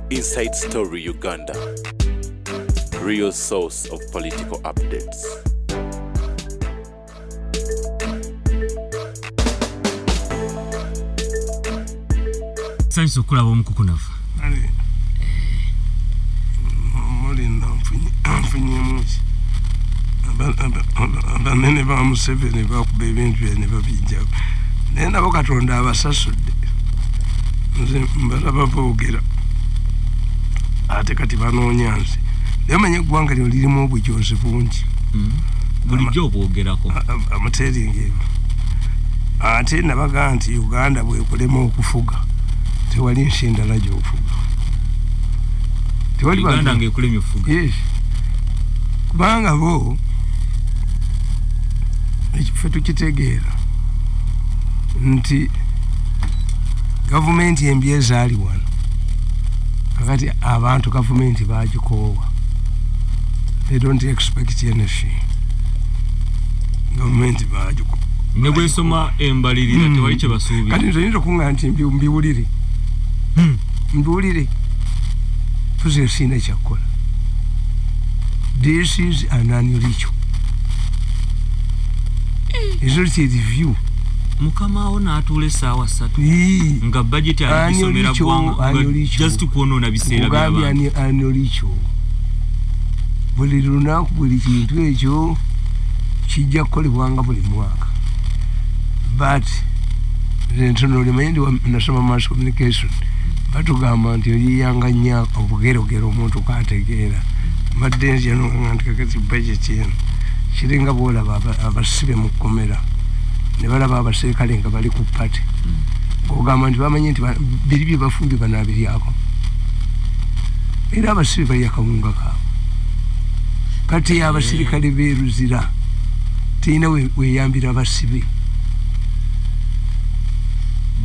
Inside Story Uganda, real source of political updates. Sanyusa okulaba omukukunavu. Mulinda nfunyemu ki? Abanene ba Museveni bakuba ebintu bye ne babijjako, naye nabo Katonda abasasudde. Nze mbalaba boogera ate kati banoonya nze, naye omanye eggwanga lino lirimu obujozi bungi. Bulijjo obwogerako. Amuteeringa ebyo. Ate nabaga nti Uganda bwekulema okufuga tewali nsi endala gy'ofuga. Tewali Uganda ng'ekulemye okufuga. Yes. Kubanga bo ffe tukitegeera nti gavumenti embi ezaali wano, kakati abantu gavumenti bagikoowa. They don't expect anything. Gavumenti bagikoowa. Ne bwesoma embalirira tewali kye basuubira. Kati nze oyinza okuŋŋamba nti mbiwulire. Mbiwulire. Tuze sirina kyakukola. This is an annual ritual. It's not a review. Mukama wo n'atuula essaawa 3 nga budget aligisomera ggwanga just kwonoona biseera by'abantu. Annual ritual. Buli lunaku buli kintu ekyo kijja kukolebwanga buli mwaka. But nze ntono ndi nasoma mass communication, batugamba nti oliyanga nnyo obugerogero omuntu kategeera. Mbadde nzija n'okugamba nti kakati budget eno kiringa bw'olaba abasibe mu kkomera ne balaba abaserikale nga bali ku party, ng'ogamba nti bamanyi nti biri bye bafumbye banaabiryako, era abasibe balya akawunga kaabwe. Kati abasirikale b'e Luzira terina weeyambira basibe.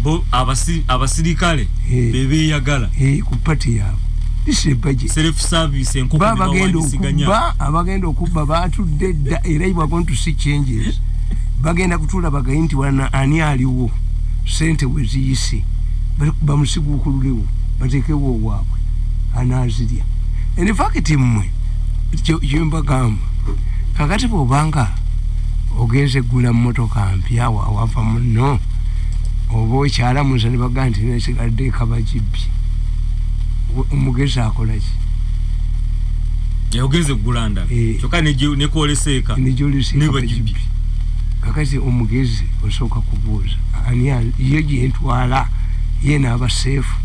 Bo abasirikale bebeeyagala ku party yaabwe. This is a budget. Self service enkoko ne bawandisiganya. Abagenda okubba baatudde dda, era you are going to see changes. Bagenda kutuula bagaye nti wana ani aliwo ssente we ziyise, bamusiguukululewo bateekewo owaabwe anaazirya. In fact mmwe kye mbagamba, kakati bw'obanga ogenze ggula mmotoka mpya awava munno oba okyalamuza ne bagamba nti nesigadde ekabagibbye, omugezi akola ki? Ogenze kugula ndala kyokka nekwolesa eka ne kakati omugezi osooka kubuuza ani ye gyentwala ye n'aba seefu.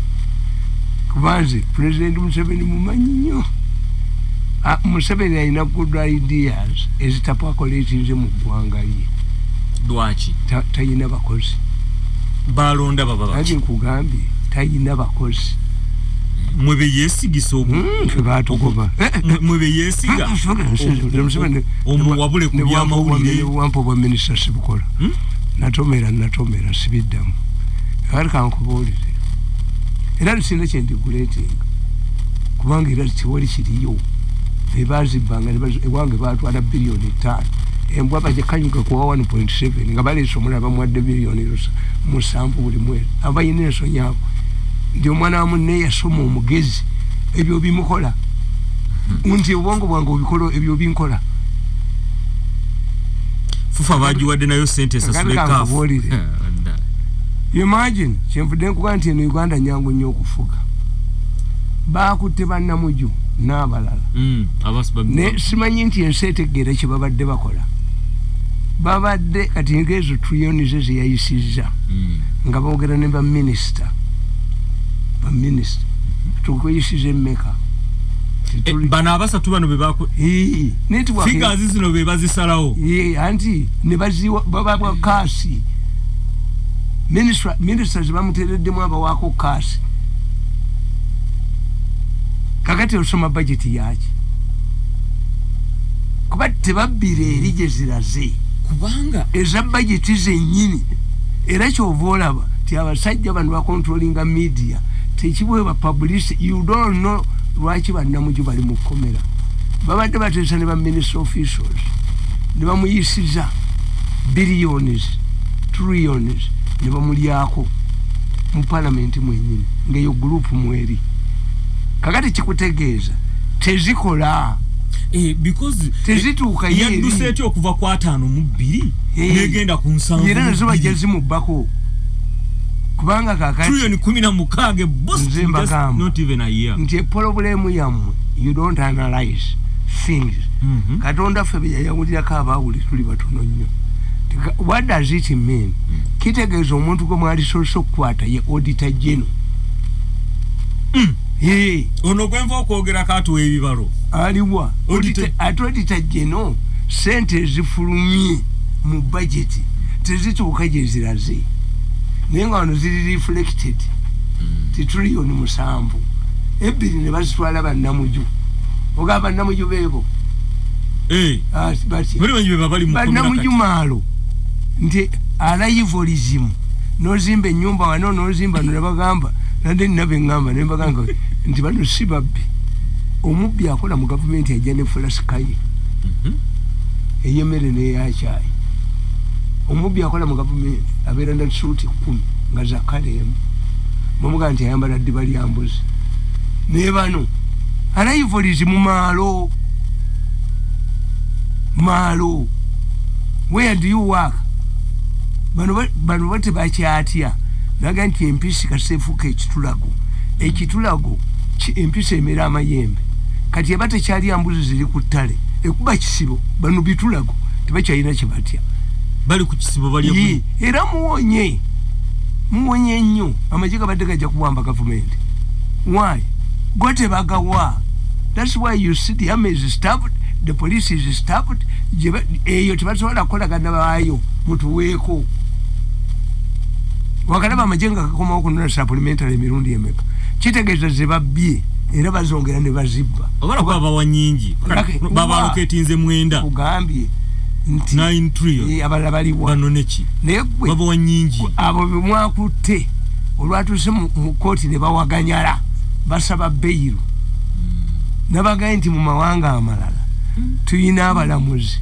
Kuba nze Pulezidenti Museveni mumanyi nnyo. Museveni alina good ideas ezitapakoleetinze mu ggwanga lye. Lwaki? Talina bakozi. Balonda baba baki? Ati nkugambye talina bakozi. Mwe be yeesigisa ffe baatugoba. Mwe be yeesiga omuwabule ku byamawulire. Wampa obwa minisita sibukola. Natomera sibiddamu. Kakati kankubuulire, era sirina kye ndiguleetinga kubanga era tewali kiriyo. Bebazibbanga ewange baatwala 5 biliyoni, embwa bagikanyuga kuwa 1.7 nga baleese omulala bamuwadde 7 biliyoni buli mwezi. Abalina ensonyi abo nti omwana wa munne yasoma omugezi ebyo bimukola, nti obwongo bwange obikola ebyo binkola. Fufa bagiwadde nayo ssente esasule kaafu. Imagine kyenvudde nkuga nti eno Uganda nyangu nnyo okufuga. Baakutte bannamuju n'abalala. Ne simanyi nti ensi etegeera kye babadde bakola. Babadde kati ng'ezo triliyoni ze ze yayisizza nga boogera ne baminisita. Baminisita tukuyisiza emmeka? Bano abasatu bano be baku figures zino be bazisalawo. Anti ne baziwa bababwa kaasi. Ministers bamuteereddemu abawaako kaasi. Kakati osoma budget yaki? Kuba tebabbira eri gye ziraze, kubanga eza budget zennyini. Era ky'ova olaba nti abasajja bano bakontrolinga media, tekiweebwa publicity. You don't know lwaki bannamuju bali mu kkomera. Babadde bateesa ne ba minister officials ne bamuyisiza billions, trillions ne bamulyako. Mu parliament mwennyini ng'eyo group mweri. Kakati kikutegeeza tezikola. Because tezituuka ye yadduse etya okuva ku 52 negenda ku 7. Era nazo bajja zimubbako. Kubanga kakati trillion 16 boost not even a year. Nti problem yammwe you don't analyze things. Katonda ffe bye yayawulirako abaawuli tuli batono nnyo. What does it mean? Kitegeeza omuntu gwe mwalisoose okukwata ye auditor general. Ono gwenva okwogerako atuwa ebibalo. Aliwa auditor general sente zifulumye mu budget tezituuka gye ziraze. Naye nga wano ziri reflected. Ti trillion 7. Ebbiri ne bazitwala bannamuju. Ogamba bannamuju beebo. Bannamuju maalo. Nti arrivalism. N'ozimba ennyumba wano n'ozimba ne bagamba nande nnabe ngamba ne mbagamba nti bano si babbi. Omubbi akola mu gavumenti ajja ne fulasika ye. Ey'emmere n'eyakyayi. Omubbi akola mu gavumenti abeera na suuti 10 nga za kale emu. Bamugamba nti ayambala ddiba lya mbuzi. Naye bano arrivalism maalo. Maalo. Where do you work? Bano bate bakyatya. Naga nti empisi kaseefuuka ekitulago. Ekitulago empisi emera amayembe. Kati eba tekyalya mbuzi ziri ku ttale. Ekuba kisibo bano bitulago tebakyalina kye batya. Bali ku kisibo bali era muwonye. Muwonye nnyo. Amagye gabadde gajja kuwamba gavumenti. Why? Go tebagawa. That's why you see the army is staffed, the police is staffed. Eyo tebasobola kukolagana baayo mutuweeko. Wakalaba amagye nga gakomawo kunona supplementary emirundi emeka. Kitegeeza ze babbye era bazongera ne bazibba. Obala kuba bawa nnyingi. Babaloketinze 9. Kugambye nti 9 trillion. Abalala baliwa. Bano neki. Naye gwe babawa nnyingi. Abo be mwakutte olwatuuse mu kkooti ne bawaganyala basaba bbeyiru. Nabagaye nti mu mawanga amalala tuyina abalamuzi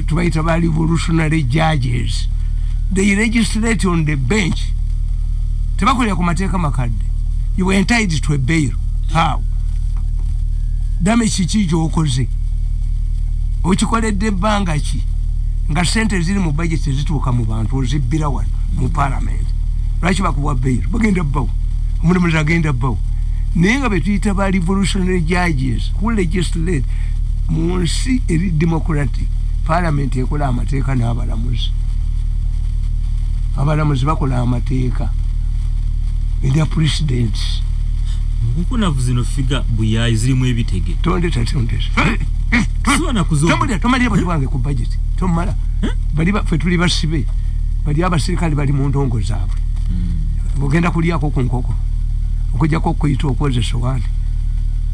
tubayita ba revolutionary judges. They legislate on the bench. Tebakolera ku mateeka makadde. You were entitled to a bail. How? Damage kiki gy'okoze? Okikoledde ebbanga ki? Nga ssente ziri mu budget tezituuka mu bantu ozibbira wano mu parliament. Lwaki bakuwa bail? Bagenda bbawo. Omulamuzi agenda bbawo. Naye nga be tuyita ba revolutionary judges who legislate mu nsi eri democratic. Parliament ekola amateeka n'abalamuzi. Abalamuzi bakola amateeka. Their presidents. Nkukunavu zino figa buyayi zirimu ebitege. Tondeta tondeta. Siwana kuzo. Tomalira tomalira bali wange ku budget. Tomala. Bali ffe tuli basibe. Bali abasirikale bali mu ndongo zaabwe. Ogenda kulyako ku nkoko. Okujjako okuyita okwoza essowaani.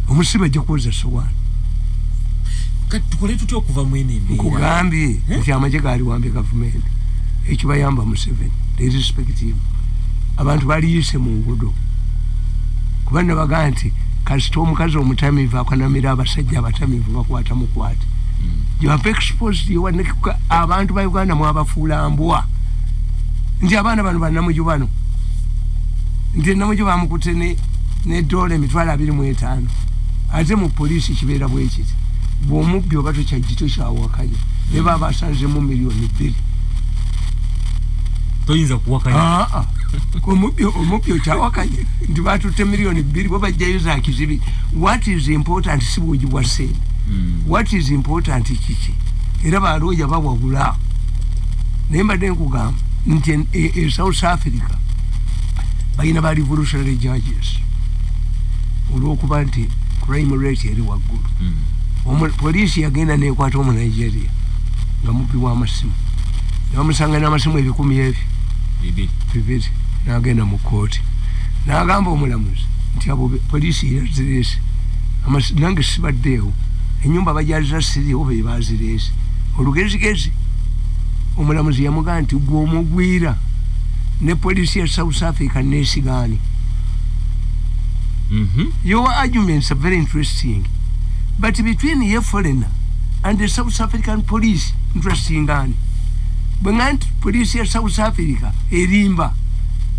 Omusibe ajja kwoza essowaani. Kati tukole tutya okuva mu eno embeera? Nkugambye nti amagye gaaliwambye gavumenti. Ekibayamba Museveni. They respect him. Abantu baliyise mu ngudo. Kuba nabaga nti kasita omukazi omutamiivu akanamira abasajja abatamiivu bakwata mukwate. You have exposed your neck. Abantu ba Uganda mwabafuula mbwa. Nti abaana bano bannamuju bano. Nti Namuju bamukutte ne dola 25,000. Ate mu poliisi kibeera bwe kiti. Bw'omubbi oba tokyajja tokyawakanya. Ne baba basanzemu 2 million. Toyinza kuwakanya. Omubbi okyawakanya nti batutte 2 million bo bajjayo za kizibi. What is important si bugi bwa ssente. What is important kiki? Era balooya bawagula. Naye mbadde nkugamba nti e South Africa balina ba revolutionary judges. Olw'okuba nti crime rate eri waggulu. Poliisi yagenda n'ekwata omu Nigeria nga mubbi w'amasimu. Ne bamusanga n'amasimu 1000 bibiri. N'agenda mu kkooti. N'agamba omulamuzi nti abo poliisi yazireese. Nange sibaddeewo. Ennyumba bajaziza siriiwo be baazireese. Olugezigezi omulamuzi yamugamba nti gwe omugwira ne poliisi ya South Africa neesigaani. Your arguments are very interesting. But between your foreigner and the South African police, interesting ani. Bwe nti poliisi ya South Africa erimba.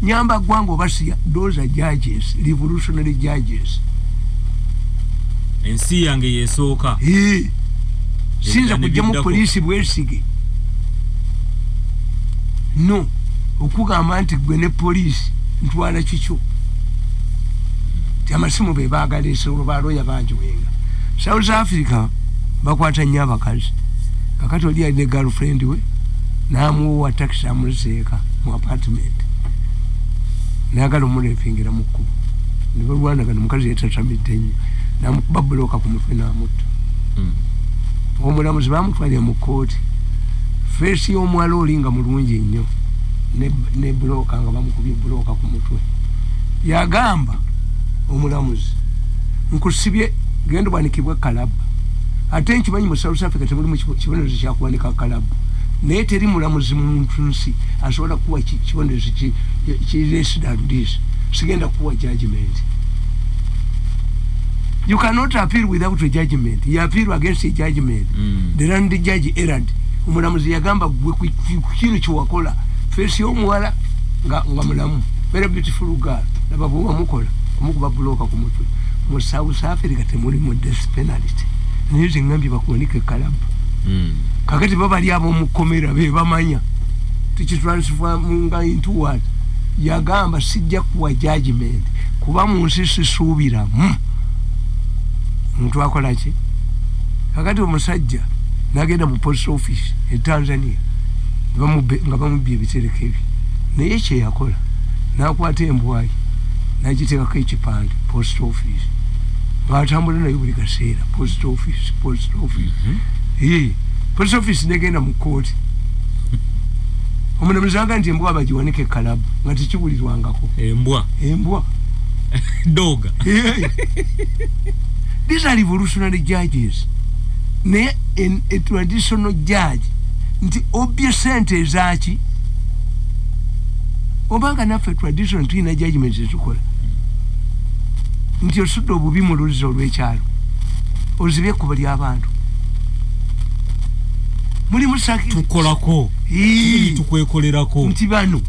Nyamba ggwanga oba siya. Those are judges, revolutionary judges. Ensi yange yesooka. Sinza kujjamu poliisi bwesige. No, okugamba nti gwe ne poliisi ntwala kikyo. Ti amasimu be baagaleese olwo balooya bangi wenga. South Africa bakwata nnyo abakazi. Kakati oli alina girlfriend we n'amuwa taxi amuzeeka mu apartment. N'ayagala omuleepingira mu kkubo. Ne balwanagana, omukazi yeetatamidde nnyo. N'amukuba bbulooka ku mutwe n'amutta. Omulamuzi baamutwalira mu kkooti. Feesi y'omuwala oli nga mulungi nnyo ne bbulooka nga bamukubye bbulooka ku mutwe. Yagamba omulamuzi, nkusibye genda owanikibwe kalabba. Ate nkimanyi mu South Africa temulimu kibonerezo kya kuwanika kalabba. Naye teri mulamuzi muntu nsi asobola kuwa kibonerezo ki less than this. Sigenda kuwa judgment. You cannot appeal without a judgment. You appeal against a judgment. The land judge erred. Omulamuzi yagamba gwe ku kino kyewakola. Feesi y'omuwala nga mulamu. Very beautiful girl. Laba bwe wamukola omukuba bbulooka ku mutwe. Mu South Africa temulimu death penalty. Naye nze ngambye bakuwanike kalabba. Kakati babali ab'omukomera be bamanya. Tukitransforminga into what? Yagamba sijja kuwa judgment. Kuba mu nsi sisuubiramu. Omuntu akola ki? Kakati omusajja n'agenda mu post office e Tanzania nga bamubbye ebitereke bye. Naye kye yakola n'akwata embwa ye n'agiteekako ekipande post office. Ng'atambula nayo buli kaseera post office, post office. Post office negenda mu kkooti. Omulamuzi agamba nti embwa bagiwanike kalabba nga tekiwulirwangako. Embwa. Embwa. Doga. These are revolutionary judges. Naye a traditional judge nti obbye ssente ezaaki? Obanga naffe traditional tulina judgment zetukola. Nti osudde obubi mu luzzi olw'ekyalo. Ozibye ekkubo ly'abantu. Mulimu tukolako. Tukwekolerako. Nti bano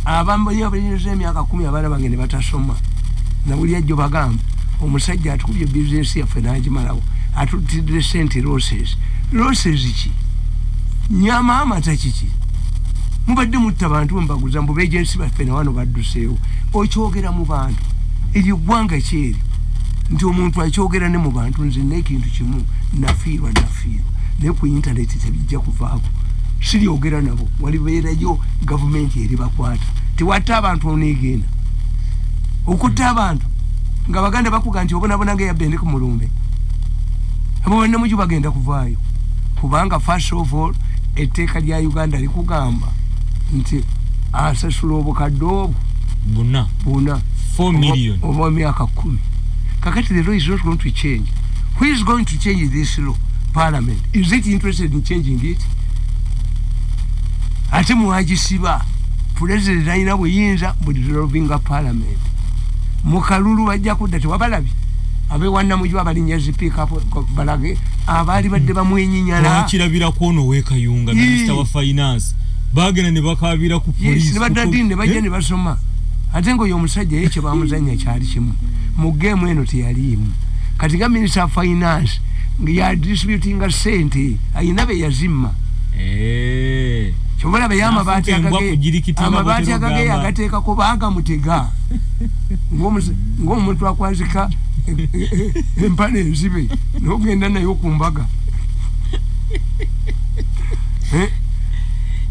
abambaliriza emyaka 10 abaana bange ne batasoma. Nawulira jjo bagamba omusajja atukubye bizinesi yaffe n'agimalawo. Atutidde ssente losses. Losses ki? Nyama amata kiki? Mubadde mutta bantu mbaguza mbu begensi baffe na wano badduseewo. Okyogera mu bantu. Eryo ggwanga kyeri. Nti omuntu akyogera ne mu bantu nze n'ekintu kimu nafiirwa nafiirwa. Naye ku internet tebijja kuvaako. Siryogera nabo. Walibeerayo gavumenti eribakwata. Tewatta abantu oneegenda. Okutta abantu nga baganda bakuga nti obonabona nga eyabende ku mulumbe. Abo bannamuju bagenda kuvaayo. Kubanga first of all etteeka lya Uganda likugamba nti asasula obukadde obwo buna buna 4 million oba emyaka 10. Kakati the law is not going to change. Who is going to change this law? Parliament. Is it interested in changing it? Ate mwagisiba. President alina buyinza bu dissolvinga parliament. Mu kalulu bajja kudda tewabalabye. Abe wannamuju abalinnya zi pick up balage abaali badde bamwenyinyala. Twakirabirako ono ow'e Kayunga, Minister wa Finance. Bagenda ne bakaabira ku poliisi. Ne badda ne bajja ne basoma. Ate ng'oyo omusajja ye kye bamuzannya kyali kimu. Mu geemu eno teyaliimu. Kati nga Minister wa Finance ya distributinga ssente ayina be yazimma. Kyova olaba ye amabaati agage agateekako baagamutega. Ng'omuntu akwazika empale enzibe n'ogenda nayo ku mbaga.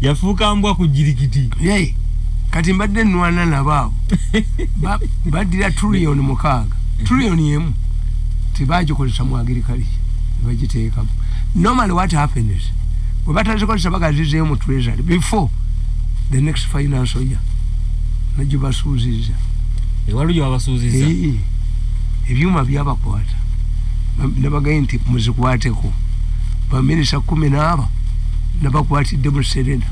Yafuuka mbwa ku jirikiti. Kati mbadde nnwana nabo abo. Baddira trillion 6. Trillion 1 tebagikozesa mu agriculture. Bagiteekamu. Normally what happens bwe batazikozesa bagazizeeyo mu treasury before the next financial year. Nagibasuuzizza. Ewaliwo gye babasuuzizza? Ebyuma byabakwata. Nabagaye nti muzikwateko. Baminisita 10 nabakwatidde mu Serena.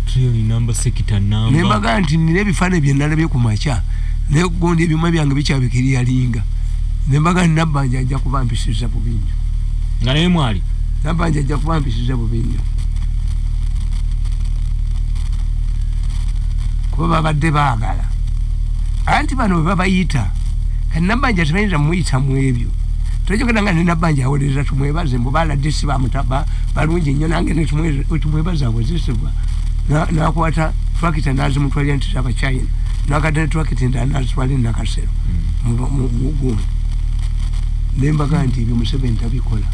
Trillion number sector number. Ne mbaga nti nina ebifaananyi bye nalabye ku makya. Naye gundi ebyuma byange bikyabikiriyalinga. Ne mbaga Nabbanja ajja kuba mpisiza bubi nnyo. Nga naye mwali? Nabbanja ajja kuba mpisiza bubi nnyo. Kuba babadde baagala. Anti bano bwe babayita Nabbanja tebayinza muyita mu ebyo. Tojogera nga ne Nabbanja awolereza tumwebaze mbu baladisi bamutaba balungi nnyo nange ne tumwebaza awozesebwa. N'akwata twakita n'azimutwalira nti Abachina. N'akadde twakita endala n'azitwala e Nakasero mu gundi. Ne mbaga nti ebyo Museveni tabikola.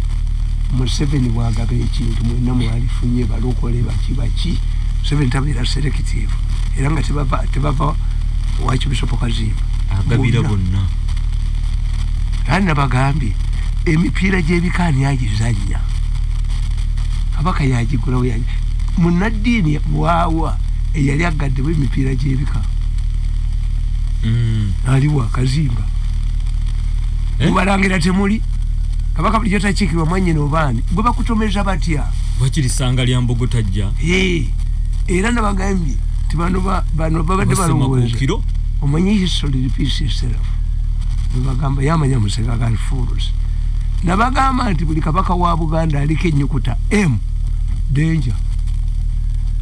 Museveni bw'agaba ekintu mwenna mwalifunye balokole baki baki. Museveni tabeera selective. Era nga tebava wa Archbishop Kazimba. Agabira bonna. Era nabagambye emipiira gy'ebika ani agizannya. Kabaka yagigulawo munnaddiini waawa eyali agaddewo emipiira gy'ebika. Aliwa Kazimba. Mubalangira temuli. Kabaka bulijjo takiikirwa mwannyina obaani. Gwe bakutomeza batya? Wakiri ssanga lya Mbogo tajja. Era nabagambye nti bano babadde balowooza. Omanyi history repeats itself. Bebagamba yamanya Museka gali fools. Nabagamba nti buli kabaka wa Buganda aliko ennyukuta M danger.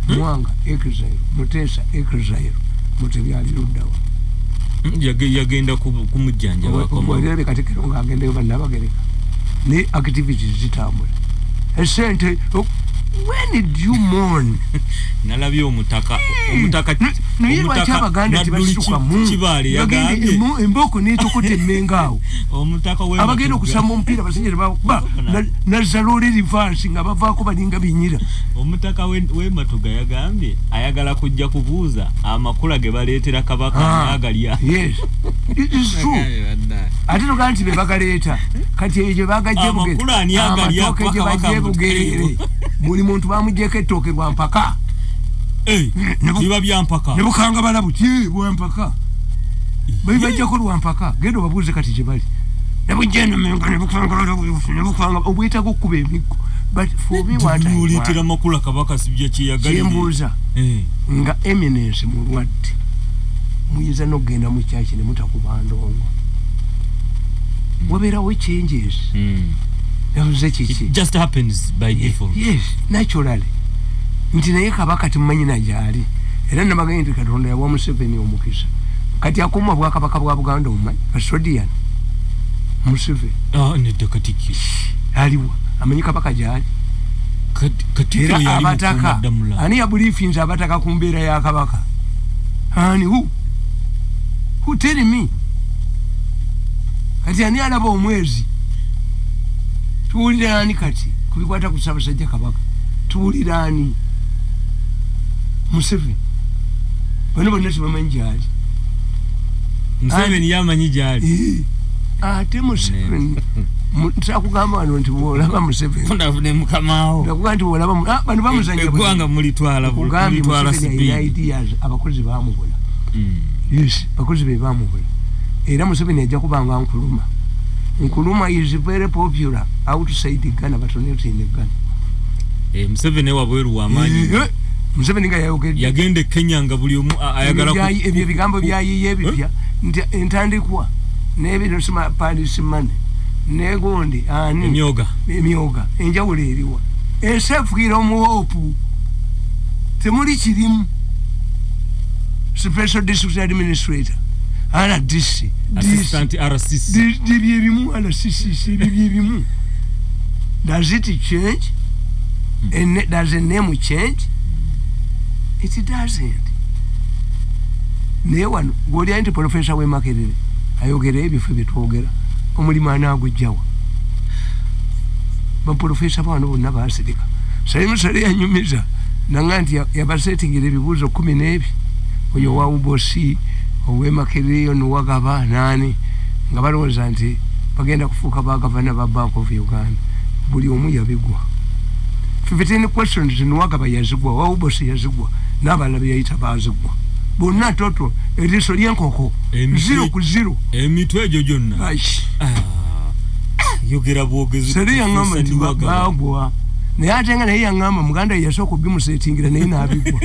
Mwanga exile, Mutesa exile, Mutebi ali luddawa. Yagenda kumujjanjaba. Bw'alabye Katikkiro ng'agendayo bannabagereka. Ne activities zitambula. Esente when did you mourn? Nalabye omutaka naye lwaki Abaganda tebasitukamu? Kibaale yagambye emboko n'etokota emmengo awo. Omutaka w'e abagenda okusamba omupiira abasajja tebakuba nazzaloole rivaasi nga bavaako balinga binyira. Omutaka w'e Matuga yagambye ayagala kujja kubuuza amakula ge baleetera Kabaka agalya. Yes, it is true. Ate togamba nti be bagaleeta kati eyo gye bagajja amatooke gye bajja Bugerere buli muntu bamugyeko ettooke lwa mpaka. Biba bya mpaka. Ne bukanga balabu ki bwa mpaka. Babibajjako lwa mpaka. Genda obabuuze kati gye bali. Ne bujja eno Mmengo ne bukanga obwetaaga okkuba emiggo. But for me what I want. Makula Kabaka sibye kyeyagalire. Kyembuuza nga Eminence mulwadde muyinza n'okugenda mu church ne mutakuba ndongo. Wabeerawo changes. It just happens by default. Yes, naturally. Nti naye Kabaka temumanyi na gy'ali. Era nabagambye nti Katonda yawa Museveni omukisa. Kati akuuma bwakabaka bwa Buganda omumanyi? Custodian. Museveni. Nedda Katikkiro. Aliwa. Amanyi Kabaka gy'ali. Katikkiro yali abataka. Ani yabuliifinze abataka ku mbeera ya Kabaka? Ani who? Who tell me? Kati ani alaba omwezi? Tuwulira ani kati kubikwata ku Ssaabasajja Kabaka? Tuwulira ani? Museveni. Bano bonna tebamanyi gy'ali. Museveni yamanyi gy'ali. Ate Museveni ntakugamba wano nti bw'olaba Museveni. Ne mukamaawo. Ndakugamba nti bw'olaba bano bamuzannya eggwanga mulitwala Museveni alina ideas abakozi baamubula. Yes, abakozi be baamubula. Era Museveni ajja kubanga Nkrumah. Nkrumah is very popular outside Ghana but not in Ghana. Museveni wabweru w'amaanyi. Museveni nga yayogedde. Yagenda e Kenya nga buli omu ayagala ebyo ebigambo byayiye ebipya nti entandikwa n'ebino sima Paris money negundi ani emyoga enjawulo eriwa ensi efukiira omuwoopu temuli kirimu. Special District Administrator RDC Assistant RCC byebimu RCC byebimu. Does it change? And does the name change? It doesn't. Naye wano gw'olya nti Professor w'e Makerere ayogera ebifo bye twogera omulimu anaagujjawa. Baprofesa bano bonna baasirika. Salim Saleh yanyumiza nanga nti yabasetingira ebibuuzo 12 oyo wa Ubosi ow'e Makerere Nuwagaba nani nga balowooza nti bagenda kufuuka bagavana ba Bank of Uganda. Buli omu yabigwa. 15 questions Nuwagaba yazigwa, wa Ubosi yazigwa, n'abalala be yayita baazigwa. Bonna toto eriiso ly'enkoko 0 ku 0. Emitwe egyo gyonna. Yogera bwogezi. Saleh yangamba nti baagwa. Naye ate nga naye yangamba muganda ye yasooka obimusetingira naye n'abigwa.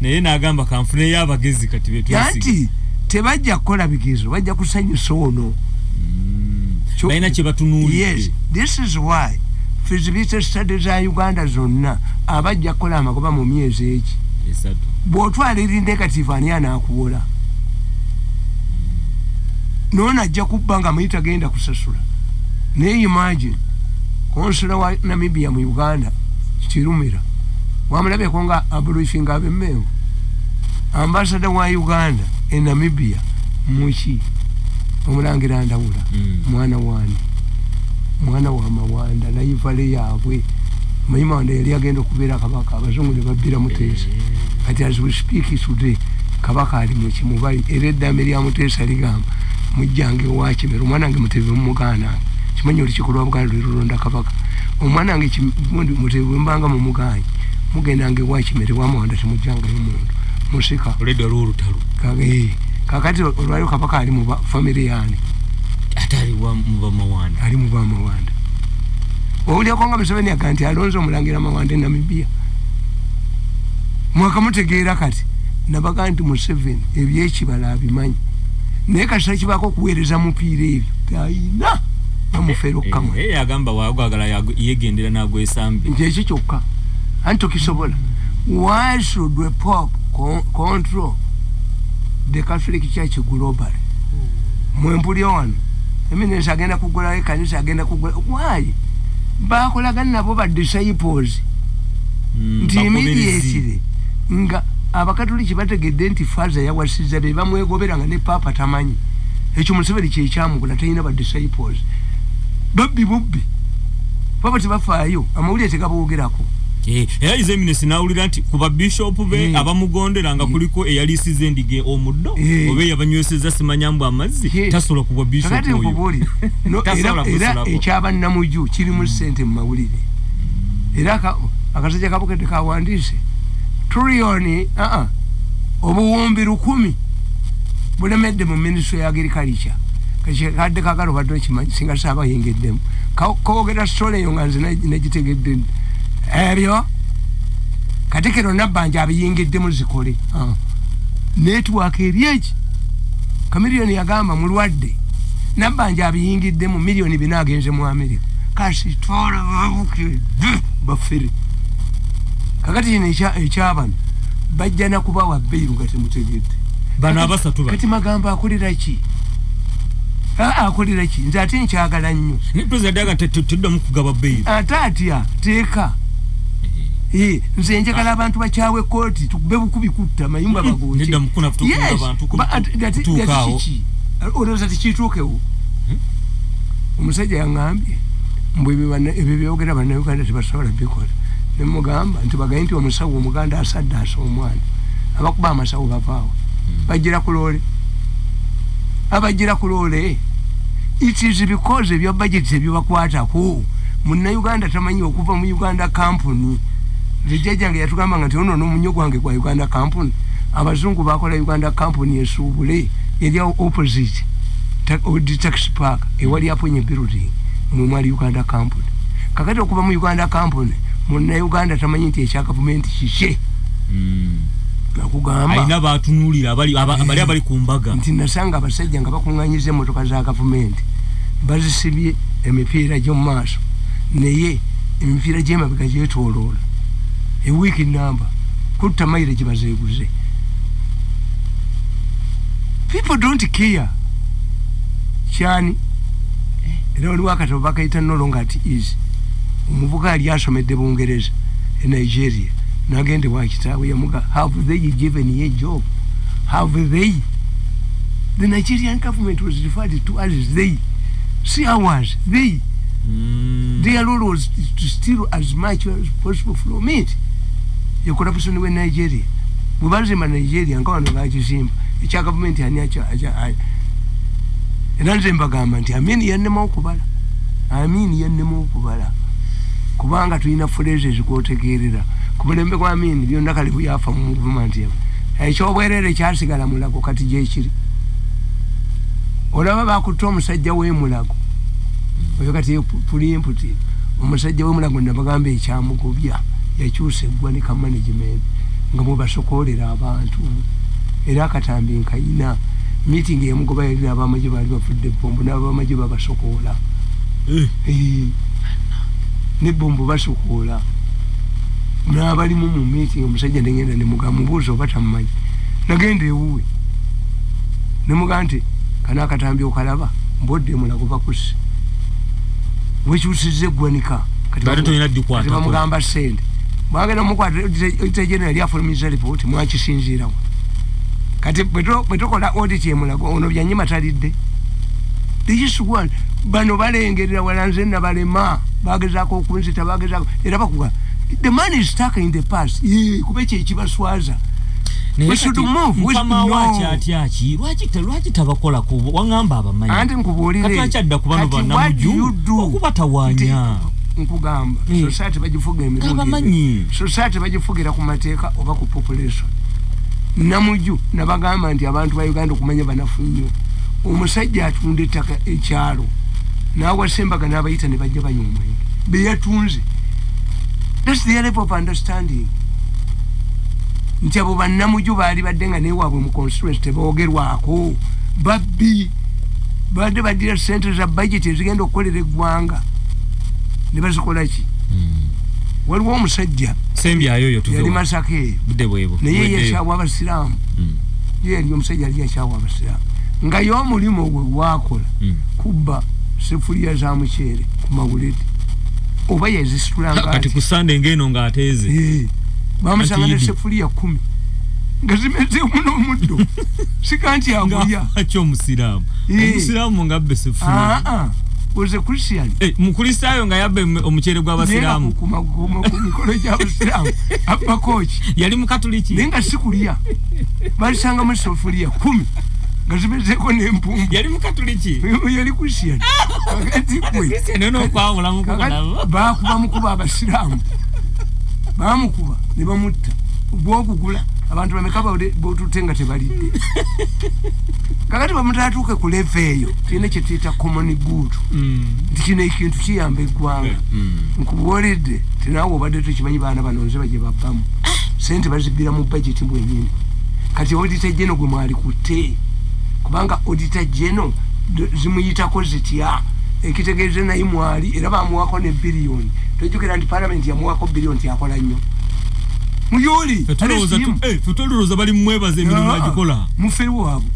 Naye n'agamba kanfuneyo abagezi kati be twesiga. Anti tebajja kukola bigezo, bajja kusanyusa ono. Balina kye batunuulidde. Yes, this is why Feasibility study za Uganda zonna abajja kukola amagoba mu myezi egi esatu. Bw'otwala eri negative ani anaakuwola? Noona ajja kubba nga muyita genda kusasula. Naye imagine konsula wa Namibia mu Uganda Kirumira wamulabyeko nga abriefinga ab'Emmengo. Ambassador wa Uganda e Namibia muki omulangira Ndawula mwana wani mwana wa Mawanda nayivale yaabwe Mawanda yali agenda okubeera kabaka, abazungu ne babbira Muteesa. Kati as we speak today kabaka ali mu Kimubali, era eddambe lya Muteesa ligamba mujjange wa Kimera, omwana wange Mutebi mumugaana, kimanyi olukiiko lwa Buganda lwe lulonda kabaka, omwana wange Mutebi bwe mbanga mumugaanyi mugendanga ewa Kimera wa Mawanda temujjangayo muntu musika olwedda waliwo olutalo. Kakati olwaliwo kabaka ali mu famire yaani ate ali mu Bamawanda, ali mu Bamawanda. Owulyako nga Museveni aga nti alonze omulangira Mawanda e Namibia. Mwakamutegeera kati nabaga nti Museveni ebyekibala abimanyi, naye kasita kibaako okuweereza mupiira ebyo tayina bamufeera okukamwa. Agamba waagagala yegendera n'agwesambe nti ekyo kyokka anti tokisobola. Why should the Pope control the Catholic Church globally? Mwempulya wano eminensi agenda kugulawo ekkanisa, agenda kugula why? Bakolagana nabo ba disciples nti immediately nga abakatuliki bategedde nti Faza yawasiza be bamwegoberanga ne Papa tamanyi. Ekyo Museveni kye kyamugula, talina ba disciples babbi bubbi, baba tebafaayo, amawulire tegaboogerako. Era His Eminence n'awulira nti ku babishopu be abamugondera nga kuliko eyalisiza endiga omuddo oba eyabanyweseza simanya mbu amazzi, tasobola kubwa bishopu oyo. Kakati nkubuulire era ekyabannamuju kirimu ssente mu mawulire. Era akasajja kabukedde kawandiise trillioni obuwumbi 1000 bulemedde mu minisitule ya agriculture. Kadde kakalo badde okimanyi singa saabayingiddemu koogera story eyo nga nze nagitegedde ebyo. Katikkiro Nabbanja abiyingiddemu zikole network eri eki. Kamiliyoni yagamba mulwadde, Nabbanja abiyingiddemu miliyoni 4 agenze mu Amerika. Kasi twala babukedde bafere. Kakati kino ekyabano bajja na kubawa bbeeyi nga temutegedde. Bano abasatu kati magamba akolera ki? Akolera ki? Nze ate nkyagala nnyo. Ne President aga tetuddamu kugaba bbeeyi. Ate atya teeka. Nze njagala abantu bakyawe kooti tukube bukubi kutta amayumba bagooke. Nedda mukuna tukunga abantu kutuukaawo. Olowooza tekituukewo? Omusajja yaŋŋambye mbu ebyo byogera Bannayuganda tebasobola bikola. Ne mugamba nti bagaye nti omusawo Omuganda asadde asa omwana. Abakuba amasawo bavaawo. Bajjira ku loole. Abajjira ku loole. It is because ebya budget ebyobakwatako. Munnayuganda tamanyi okuva mu Uganda company. Jjajjange yatugamba nti ono n'omunyo gwange gwa Uganda company. Abazungu bakola Uganda company esuubule eri opposite taxi park ewali aponye building mwe mwali Uganda company. Kakati okuva mu Uganda company Munnayuganda tamanyi nti ekya gavumenti kikye. Nakugamba alina batunuulira abali abali ku mbaga nti nasanga abasajja nga bakuŋŋaanyiza emmotoka za gavumenti bazisibye emipiira gy'omu maaso naye emipiira gy'emabega gyetooloola ewiiki namba kutta mayire gye bazeeguze. People don't care. Kyani era waliwo akatabo bakayita no longer at ease. Omuvuka yali asomedde Bungereza e Nigeria n'agenda ewa kitaawe yamuga have they given you a job? Have they? The Nigerian government was referred to as they. See ours, they. Their role was to steal as much as possible from it. Ye corruption we Nigeria. Bwe bazimba Nigeria nga wano bakizimba ekya gavumenti ani acha era nze mbagamba nti Amini yannema okubala. Amini yannema okubala kubanga tulina phrases ezikwotegeerera. Ku mulembe gwa Amini byonna kale byafa mu movement yaabwe. Ekyobwerere kyasigala Mulago kati gyekiri. Olaba bakutte omusajja w'e Mulago oyo kati pulimputi omusajja w'e Mulago nabagamba ekyamugobya yakyusa eggwanika management nga mwebasokoolera abantu. Era akatambi nkayina meeting emugoba yali n'abamagye baali bafudde ebbombo n'abamagye babasokoola. Ne bombo basukuula. N'abalimu mu meeting omusajja ne ngenda ne mubuuza oba tamumanyi. Nagenda ewuwe. Ne mugamba nti kana akatambi okalaba mbodde Mulago bakusse. Wekyusiza eggwanika. Kati bamugamba ssente. Bwagenda mukwata Auditor General yafulumiza report mwakisinziirawo. Kati bwe tukola audit e Mulago ono Byanyima talidde. This one bano balengerera wala nze nabalema bagezaako okunzita bagezaako era bakuga. The man is stuck in the past. Kuba ekyo ekibaswaza. We should move. We should know. Lwaki tabakolako wangamba abamanyi. Anti nkubuulire. Kati akyadda ku bano bannamuju okubatawaanya. Nkugamba society bagifuga emirundi. Abamanyi. Society bagifugira ku mateeka oba ku population. Namuju nabagamba nti abantu ba Uganda okumanya banafu nnyo. Omusajja atunda ettaka ekyalo n'awasembaga n'abayita ne bajja banywa omwenge be yatunze. That's the level of understanding. Nti abo bannamuju baali badde nga newaabwe mu constituency teboogerwako. Babbi badde baddira ssente za budget ezigenda okukolera eggwanga ne bazikola ki? Waliwo omusajja sembyayo tuve yali Masaka eyo budde bwebwo naye yakyawa abasiraamu. Ye yali omusajja yali yakyawa abasiraamu nga y'omulimu gwe gwakola kubba sefuliya za muceere ku mawuledi oba yazisitulanga kati ku Sunday ng'eno ng'ateeze bamusanga ne sefuliya 10 nga zimezeemu n'omuddo sika nti agulya akyo omusiraamu omusiraamu ng'abbe sefuliya. Was a Christian. Mukulisaayo nga yabbe omuceere gw'abasiraamu ku mikolo gy'abasiraamu abba kooki yali mukatuliki naye nga si kulya balisangamu sefuliya 10 nga zimezeeko n'empumbu. Yali mukatuliki yali Christian. Kakati gwe n'okwawula mukuba baakuba mukuba abasiraamu baamukuba ne bamutta ogw'okugula abantu bameka b'otutte nga tebalidde. Kakati bamutatuuke ku level eyo tulina kye tuyita common good. Nti kino ekintu kiyamba eggwanga. Nkubuulidde nti naawe obadde tokimanyi baana bano nze bagye babbamu ssente bazibbira mu budget bwennyini. Kati Auditor General gwe mwali kutte kubanga Auditor General zimuyitako zitya ekitegeeza naye mwali era bamuwako ne biliyoni. Tojjukira nti parliament yamuwako biliyoni tiyakola nnyo. Muyoli tutolowooza bali mwebaza emirimu agikola mufere waabwe.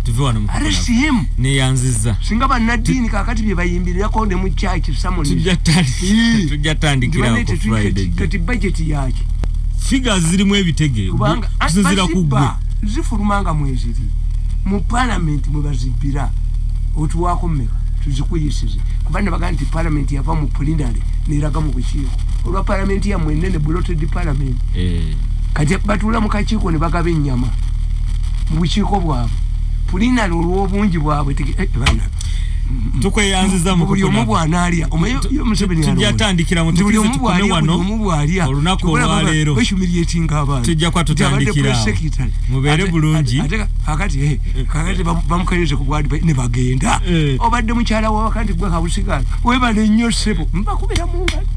Tuve wano mu arrest him neyanziza singa bannaddiini kaakati bye bayimbirirako ne mu church sermon tujja tandikira ku Friday. Kati budget yaki figures zirimu ebitege kubanga kusinziira ku ggwe zifulumanga mweziri mu parliament mwe bazibbira otuwaako mmeka tuzikuyisize kuba ne bagamba nti parliament yava mu plenary n'eraga mu bukiiko olwa parliament yammwe ennene bloated parliament. Kati batuula mu kakiiko ne bagaba ennyama mu bukiiko bwabwe plenary olw'obungi bwabwe bana tukweyanziza mu buli omu bw'anaalya tujja tandikira mu buli omu bw'alya olunaku olwaleero bahumiliatinga abantu tujja kwa tutandikira mubeere bulungi. Ate kakati bamukenyeze ku bwadi ne bagenda obadde mukyala wa wakati gwe kabusigala webale nnyo ssebo mbakubira mu ngalo.